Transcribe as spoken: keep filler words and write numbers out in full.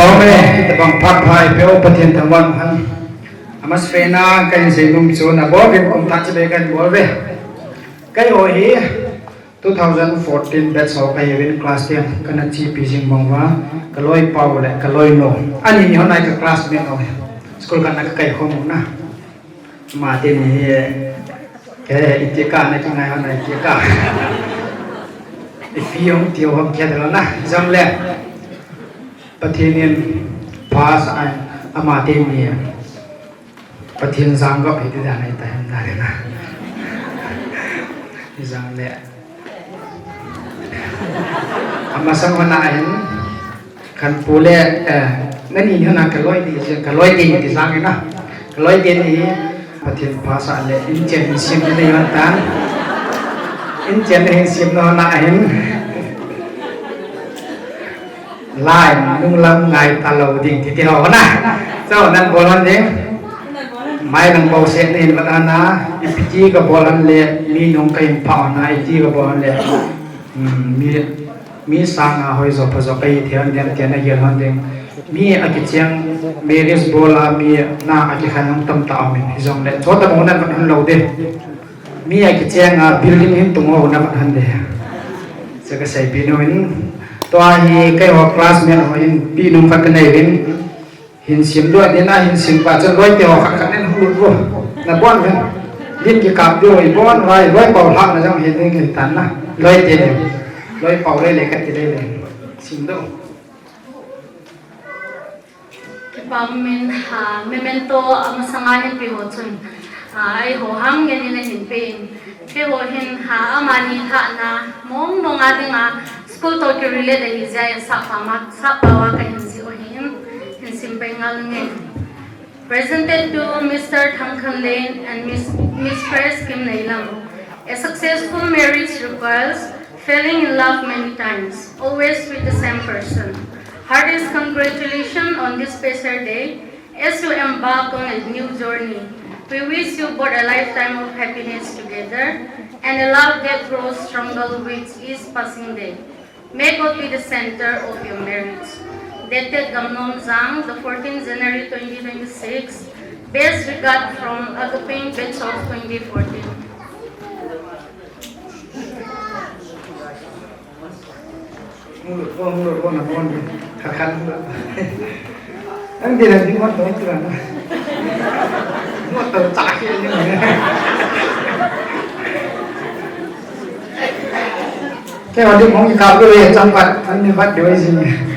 Amen. Tabang phat pha eipeu Pathen thangvah in. Amasang a kahin seinom chu nabol uvin kum thah chibai kahin bol uve. Keiho hi two thousand fourteen batch ho kahiuvin class ten kana chepi jing bang uva, kaloipa u le kaloinu. Ani ni hon a hi ka classmate ho. School kana kakai khom u na. Ama teni hi, ke, iti ka na kingai hon a iti ka. Ipi hung ti hon kidalha na. Jongle Pathen in pha asah in ama teni Pathen jam gop hi ti dan ahi tahen dan na. Jongle amasang hon a hin, khanpu le, eh, nani ni hon a kaloi teni, kaloi teni ti jang in na. Kaloi teni hi Pathen pha asah le inchen hin sem na nei hon tan. Inchen hin sem na hon a hin. Lai, nunglam ngai talou ding, ti ti ho na. Chu nan bol hon ding. Mai lang bou set nin vat ana, ipi ti kabol hon le, mi nung kahin pha hon a, iti kabol hon le. Hmm, mi, mi sanga hoijo phajo kahi thei hon ding, ti ana gel hon ding. Mi akicheng, marriage bol a, mi na akikhen hon tamtah aum in, hijongle, chutobang nan vat hon lou ding. Mi akicheng a building hin tung ho na vat hon ding. Chu kaseipeh nom in, tua hi keiho classmate ho hin peh nom khat kanei uvin, hin sem diu ahi na, hin sem phat chun loite ho khat khat in hung lut uvo. Nabon uvin. Lim kikap diu ibon uva, loi pao lhahna jong hi ding ahi tan na. Loi teni. Loi pao loi le kati lele. Sem diu. Kipa umin, ha, memento amasanga hin pe ho chun, ha, eiho ham ngen in ahin pe in. Keiho hin, ha, amani lhahna mong mong a dinga school toh kirelate ahi jeh in sap pao ma, sap pao a kahin jih u ahin, hin sem pai ngal nge. Presented to Mister Thangkhanlen and Miss, Mistress Kimneilam. A successful marriage requires falling in love many times, always with the same person. Heartiest congratulations on this special day as you embark on a new journey. We wish you both a lifetime of happiness together and a love that grows stronger with each passing day. May God be the center of your marriage. Dated Gamnomjang, the fourteenth January twenty twenty-six. Best regard from Agaping batch of twenty fourteen. Hung lut vo, hung lut vo, nabon uvin. Khat khat hung lut vo. Ang di lang di mo to tu na. Mo to cha ki ni. Keiho di mong ikap le chang pat, ani vat diu ahi jing.